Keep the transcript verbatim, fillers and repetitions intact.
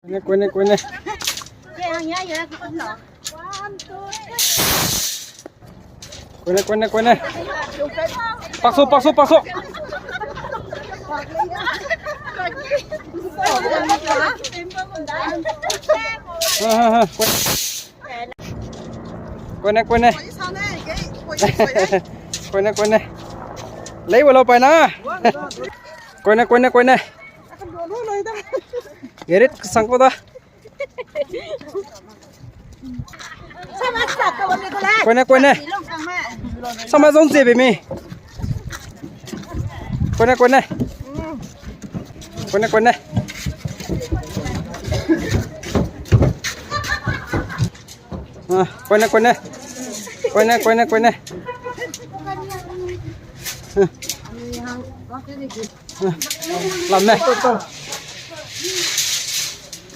Kuine, kuine, kuine. Kuine, kuine, kuine. Pakso, pakso, pakso. Ha, ha, ha. Kuine. Kuine, kuine. Kuine, kuine. Lei walo pai na. Kuine, kuine, kuine. Gerit sangko da. Kuine, kuine. Sama zong zebe mi. Kuine, kuine. Kuine, kuine. Ah, kuine, kuine. Kuine, kuine, kuine. Ah. Ah. Lamme.